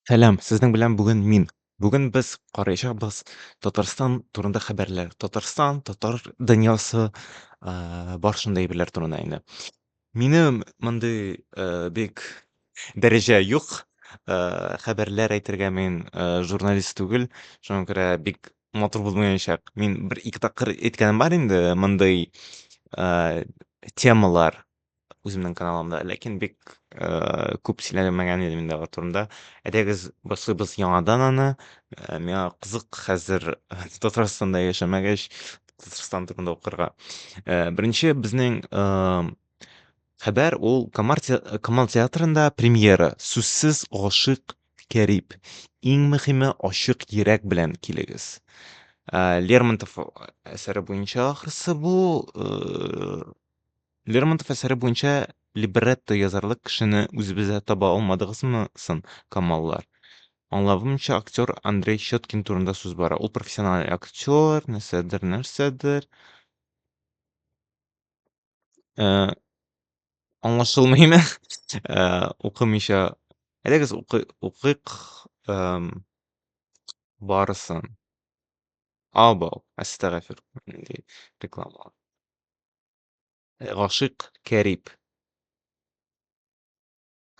Сәлам, сезнең белән бүген мин. Бүген без караячакбыз Татарстан турында хәбәрләр. Татарстан, татар дөньясы, бар шундый әйберләр турында инде. Минем мондый бик дәрәҗә юк. Хәбәрләр әйтергә мин журналист түгел, шуңа күрә бик матур булмаячак. Мин бер-ике тапкыр әйткәнем бар инде мондый темалар үземнең каналымда, ләкин бик күп сөйләмәгән идем инде алар турында. Әйдәгез, башлыйбыз яңадан аны. Миңа кызык хәзер Татарстанда яшәмәгәч, Татарстан турында укырга. Беренче безнең хәбәр ул Камал театрында премьера Сүзсез гашыйк Кәрип. Иң мөһиме ачык йөрәк белән килегез. Лермонтов әсәре буенча ахрысы бу. Лермонтов әсәре буенча либретто язарлык кешене үзебездә таба алмадыгызмы соң, Камаллар? Аңлавымча, актер Андрей Щеткин турында сүз бара. Ул профессиональ актер, нәрсәдер, нәрсәдер. Э, аңлашылмыймы? Э, укымыйча. Әйдәгез, укыйк барысын. Абау, әстәгъфир. Нинди реклама. Гашыйк Кәрип.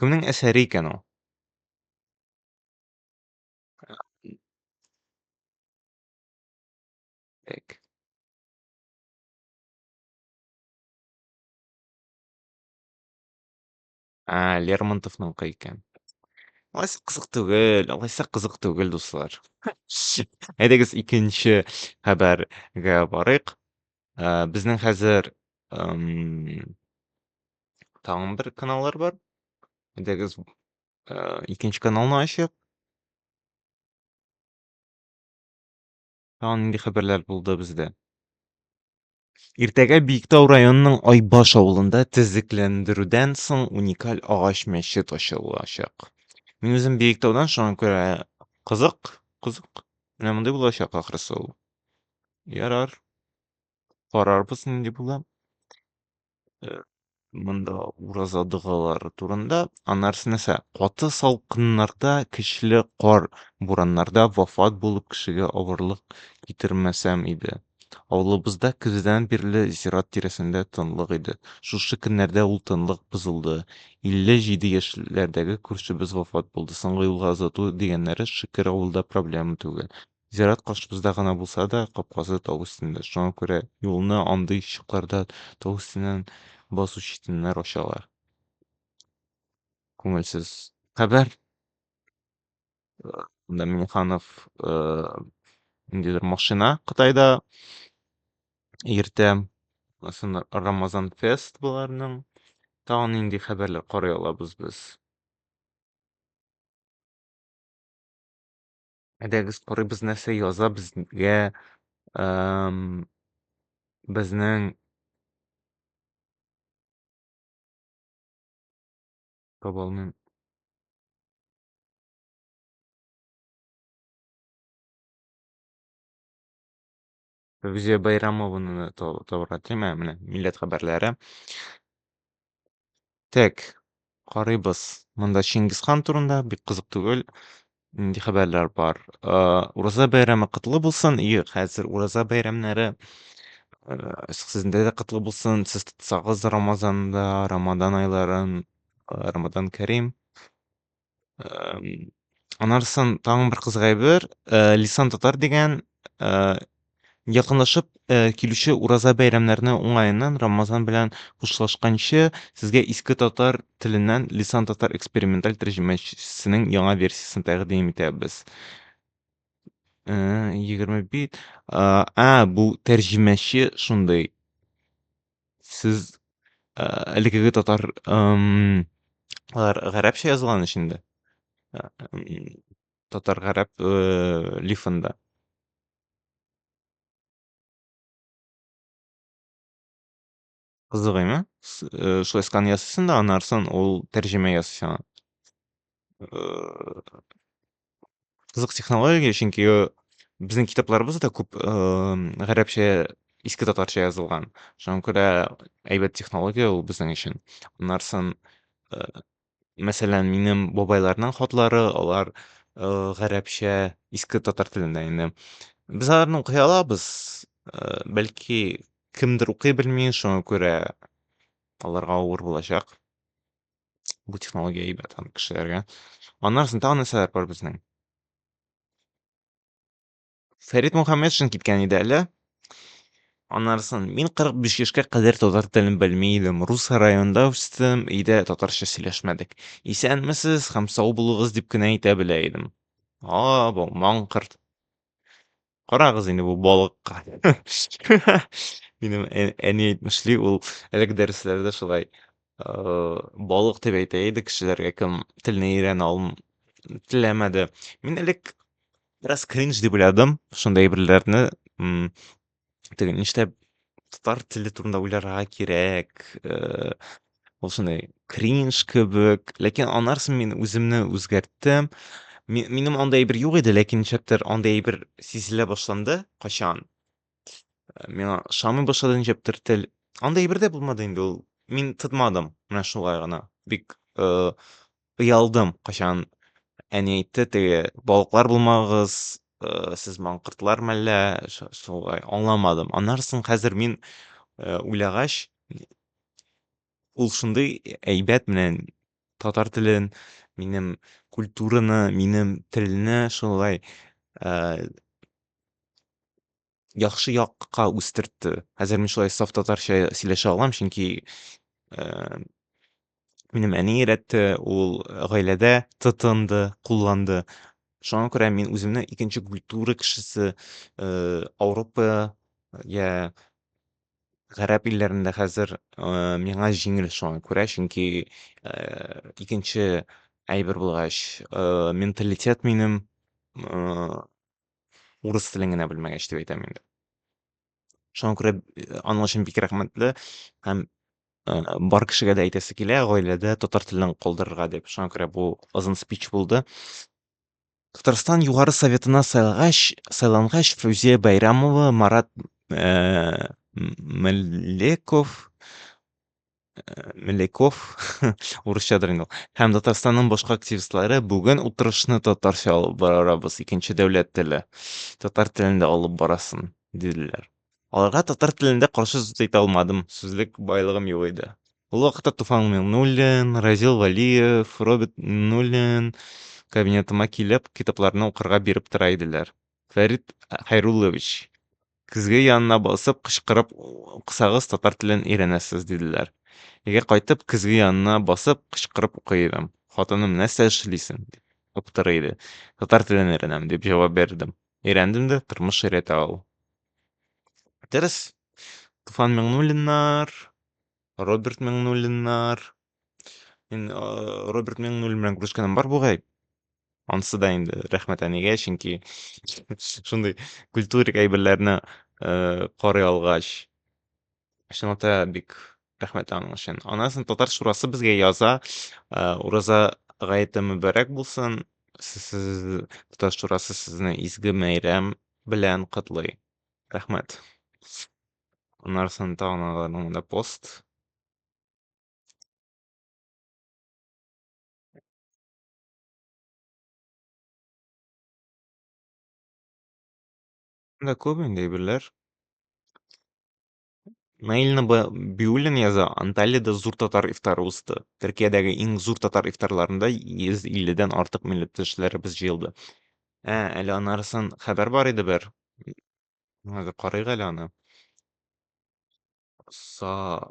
Кемнең әсәре икән ул? Так. А, Лермонтовныңкы икән. Алайса кызык түгел, алайса кызык түгел, дуслар. Әйдәгез икенче хәбәргә барыйк. Безнең хәзер тагын бер каналлар бар. Әйдәгез икенче каналны ачыйк. Тагын нинди хәбәрләр булды бездә? Иртәгә Биектау районының Айбаш авылында төзекләндерүдән соң уникаль агач мәчет ачылачак. Мин үзем Биектаудан, шуңа күрә кызык, кызык. Менә мондый булачак ахрысы ул. Ярар. Карарбыз нинди була. Э, монда ураза догалары турында. Аннарысы нәрсә? Каты салкыннарда, көчле кар бураннарда вафат булып кешегә авырлык китермәсәм иде. Авылыбызда көздән бирле зират тирәсендә тынлык иде. Шушы көннәрдә ул тынлык бозылды. 57 яшьләрдәге күршебез вафат булды. Соңгы юлга озату дигәннәре, шөкер, авылда проблема түгел. Зират каршыбызда гына булса да, капкасы тау өстендә. Шуңа күрә юлны андый чакларда тау өстеннән басу читеннәр ачалар. Күңелсез хәбәр. Монда Миңнеханов ниндидер машина Кытайда йөртә. Рамазан фест боларның. Тагын нинди хәбәрләр карый алабыз без? Әйдәгез карыйбыз нәрсә яза безгә безнең таба алмыйм. Фәүзия Байрамованы табарга телим, менә милләт хәбәрләре. Так, карыйбыз. Монда Чингисхан турында бик кызык түгел. Нинди хәбәрләр бар? Ураза бәйрәме котлы булсын. И, хәзер ураза бәйрәмнәре сездә дә котлы булсын. Сез тотсагыз Рамазанда, Рамадан айларын, Рамадан Кәрим. Анарсын тагын бер кызык әйбер, Лисан татар дигән якынлашып килүче ураза бәйрәмнәрне уңаеннан Рамазан белән хушлашканчы сезгә иске татар теленнән Лисан татар эксперименталь тәрҗемәчесенең яңа версиясен тәкъдим итәбез. 20 бит. Ә, бу тәрҗемәче шундый. Сез элеккеге татар алар гарәпчә язылган ич инде. Татар гарәп лифында. Кызык әйме? Шулай скан ясыйсың да, аннан ул тәрҗемә ясый сиңа. Кызык технология, чөнки безнең китапларыбыз да күп гарәпчә, иске татарча язылган. Шуңа күрә әйбәт технология ул безнең өчен. Аннан соң, мәсәлән, минем бабайларның хатлары, алар Гарәпчә, иске татар телендә инде. Без аларны укый алабыз. Бәлки кемдер укый белми, шуңа күрә аларга авыр булачак. Бу технология әйбәт аны кешеләргә. Аннан соң тагын нәрсәләр бар безнең? Фәрит Мөхәммәтшин киткән иде әле. Аннан соң мин 45 яшькә кадәр татар телен белми идем. Рус районында үстем, өйдә татарча сөйләшмәдек. Исәнмесез һәм сау булыгыз дип кенә әйтә белә идем. А, бу маңкырт. Карагыз инде бу балыкка. Минем әни әйтмешли, ул элек дәресләрдә шулай балык дип әйтә иде кешеләргә, кем телне өйрәнә алм теләмәде. Мин элек бераз кринж дип уйладым шундый әйберләрне. Теге нишләп татар теле турында уйларга кирәк, ул шундый кринж кебек. Ләкин аннан соң мин үземне үзгәрттем. Минем андый әйбер юк иде, ләкин нишләптер андый әйбер сизелә башланды. Кайчан? Миңа ошамый башлады нишләптер тел. Андый әйбер дә булмады инде ул. Мин тотмадым, менә шулай гына. Бик оялдым, кайчан әни әйтте, теге балыклар булмагыз, сез маңкортлар мәллә, шулай аңламадым. Аннан соң хәзер мин уйлагач, ул шундый әйбәт менә татар телен, минем культураны, минем телне шулай яхшы якка үстертте. Хәзер мин шулай саф татарча сөйләшә алам, чөнки минем әни өйрәтте, ул гаиләдә тотынды, кулланды. Шуңа күрә мин үземне икенче культура кешесе, Ауропа я гарәп илләрендә хәзер миңа җиңел шуңа күрә, чөнки икенче әйбер булгач, менталитет минем урыс телен генә белмәгәч дип әйтәм инде. Шуңа күрә аның өчен бик рәхмәтле һәм бар кешегә дә әйтәсе килә, гаиләдә татар телен калдырырга дип. Шуңа күрә бу озын спич булды. Татарстан Югары Советына сайлагач, сайлангач Фәүзия Бәйрәмова, Марат Мөлеков, Мөлеков, урысчадыр инде ул, һәм Татарстанның башка активистлары бүген утырышны татарча алып барабыз, икенче дәүләт теле, татар телендә алып барасын, диделәр. Аларга татар телендә каршы сүз әйтә алмадым, сүзлек байлыгым юк иде. Ул вакытта Туфан Миңнуллин, Разил Вәлиев, Роберт Миңнуллин кабинетыма килеп, китапларны укырга биреп тора иделәр. Фәрит Хәйруллович, көзге янына басып, кычкырып укысагыз, татар телен өйрәнәсез, диделәр. Өйгә кайтып, көзге янына басып, кычкырып укый идем. Хатыным, нәрсә эшлисең? дип аптырый иде. Татар телен өйрәнәм, дип җавап бирдем. Өйрәндем дә, тормыш өйрәтә ул. Дөрес. Туфан Миңнуллиннар, Роберт Миңнуллиннар. Мин Роберт Миңнуллин белән күрешкәнем бар бугай. Анысы да инде рәхмәт әнигә, чөнки шундый культурик әйберләрне карый алгач, чынлап та бик рәхмәт аның өчен. Аннан соң Татар шурасы безгә яза, ураза гаете мөбарәк булсын. Сез Татар шурасы сезне изге бәйрәм белән котлый. Рәхмәт. Аннан соң тагын аларның монда пост. Монда күп инде әйберләр. Наил Биуллин яза, Анталиядә зур татар ифтары узды. Төркиядәге иң зур татар ифтарларында 150дән артык милләттәшләребез җыелды. Ә, әле анарысын хәбәр бар иде бер. Хәзер карыйк әле аны. Сабантуй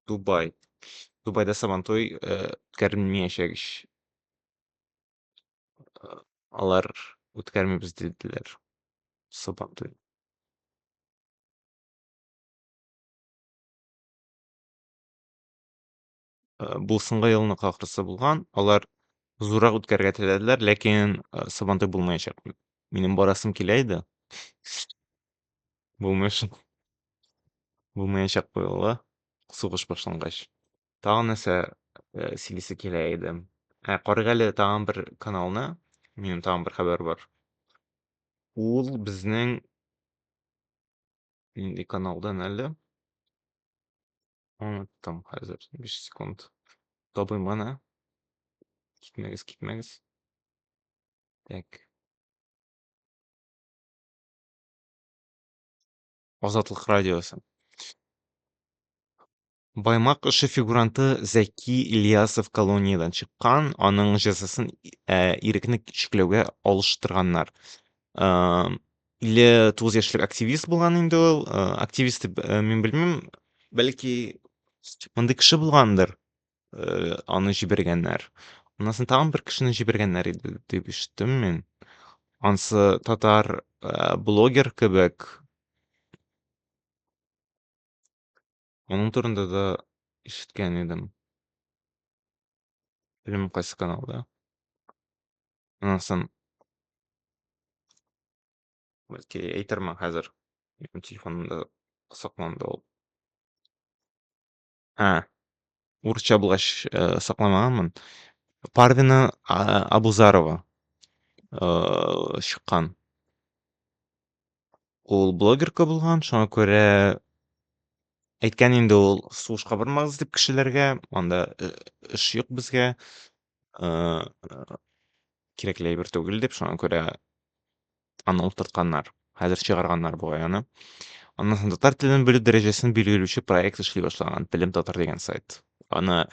Дубай. Дубайда Сабантуй үткәрелмәячәк ич. Алар үткәрмибез диделәр. Сабантуй. Бу соңгы елның ахрысы булган. Алар зуррак үткәрергә теләделәр, ләкин Сабантуй булмаячак. Минем барасым килә иде. Булмый шул. Булмаячак бу юлы. Сугыш башлангач. Тагын нәрсә сөйлисе килә иде. Ә, карыйк әле тагын бер каналны. Минем тагын бер хәбәр бар. Ул безнең нинди каналдан әле? Оныттым хәзер. 5 секунд. Табыйм гына. Китмәгез, китмәгез. Так. Азатлык радиосы. Баймак эше фигуранты Зәки Ильясов колониядән чыккан, аның җәзасын ирекне чикләүгә алыштырганнар. 59 яшьлек активист булган инде ул. Активист дип мин белмим, бәлки мондый кеше булгандыр, аны җибәргәннәр. Аннан соң тагын бер кешене җибәргәннәр иде дип ишеттем мин. Ансы татар блогер кебек. Аның турында да ишеткән идем. Белмим, кайсы каналда. Аннан соң бәлки әйтермен хәзер. Минем телефонымда сакланды ул. Ә, урысча булгач сакламаганмын. Парвина Абузарова чыккан. Ул блогерка булган, шуңа күрә әйткән инде ул сугышка бармагыз дип кешеләргә, анда эш юк безгә, кирәкле әйбер түгел дип, шуңа күрә аны утыртканнар. Хәзер чыгарганнар бугай аны. Аннан соң татар телен белү дәрәҗәсен билгеләүче проект эшли башлаган, Белем татар дигән сайт. Аны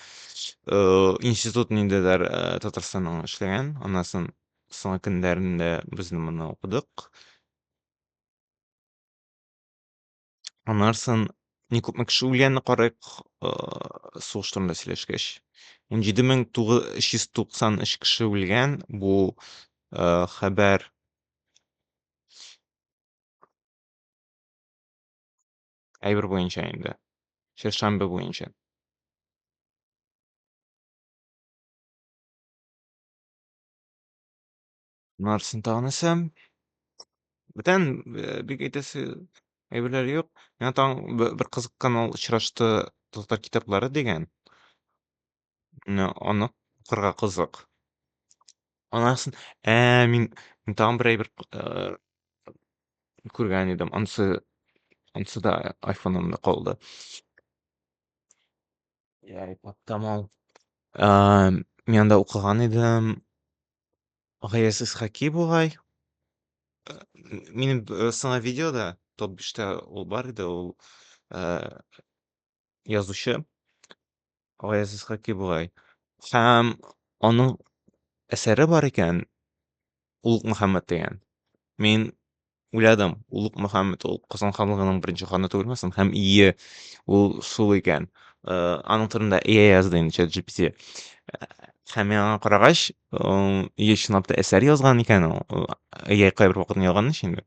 институт ниндидер Татарстанның эшләгән. Аннан соң соңгы көннәрендә без моны укыдык. Аннан соң ни күпме кеше үлгәнне карыйк, сугыш турында сөйләшкәч. 17 393 кеше үлгән. Бу хәбәр әйбер буенча инде. Чәршәмбе буенча. Нарсын тагын нәрсә? Бүтән бик әйтәсе әйберләр юк. Миңа тагын бер кызык канал очрашты, татар китаплары дигән. Менә аны укырга кызык. Анасын, мин тагын бер әйбер күргән идем. Анысы да айфонымда калды. Я, iPad'та. Мин анда укыган идем. Гаяз Исхаки бугай. Минем соңгы видеода топ 5-тә ул бар иде, ул язучы Гаяз Исхаки бугай. Һәм аның әсәре бар икән, Улуг Мөхәммәд дигән. Мин уйладым, Улуг Мөхәммәд ул Казан ханлыгының беренче ханы түгелме соң? Һәм ие, ул шул икән. Аның турында ия язды инде ChatGPT. Һәм мин аңа карагач, ие, чынлап та әсәр язган икән ул. Ия кайбер вакытны ялган инде.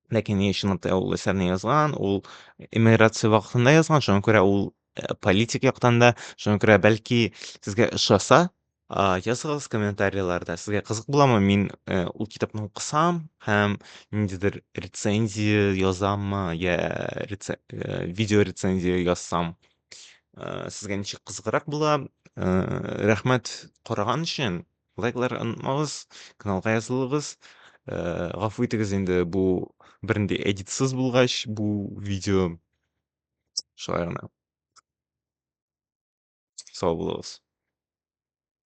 Ләкин ие, чынлап та ул әсәрне язган, ул эмиграция вакытында язган, шуңа күрә ул политик яктан да, шуңа күрә бәлки сезгә ошаса, языгыз комментарийларда, сезгә кызык буламы, мин ул китапны укысам һәм ниндидер рецензия язаммы, я видео рецензия язсам, сезгә ничек кызыграк була. Рәхмәт караган өчен. Лайклар онытмагыз, каналга язылыгыз. Гафу итегез инде бу бернинди эдитсыз булгач бу видео. Шулай гына. Сау булыгыз.